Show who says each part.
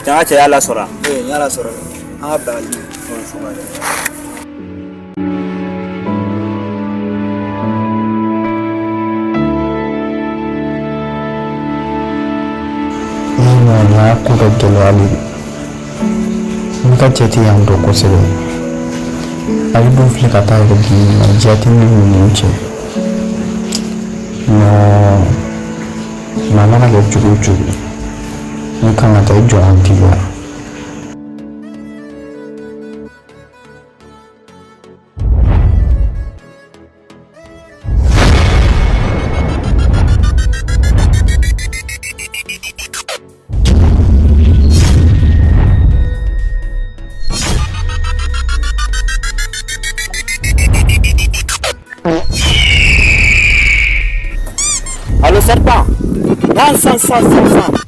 Speaker 1: Janga cɛ y'a lasɔrɔ.
Speaker 2: Ee, n y'a lasɔrɔ dɛ. An ka bila ka
Speaker 3: Ni ɲɔgɔnna ko bɛ gɛlɛyali n ka cɛ tɛ yan dɔn kosɛbɛ. Ale dun filɛ ka taa yɛrɛ di ma, diya tɛ ne ni nin cɛ. Non, maa mana kɛ cogo o cogo, n kan ka taa i jɔ an teliya.
Speaker 1: Allo serpent. 100 100 100 100.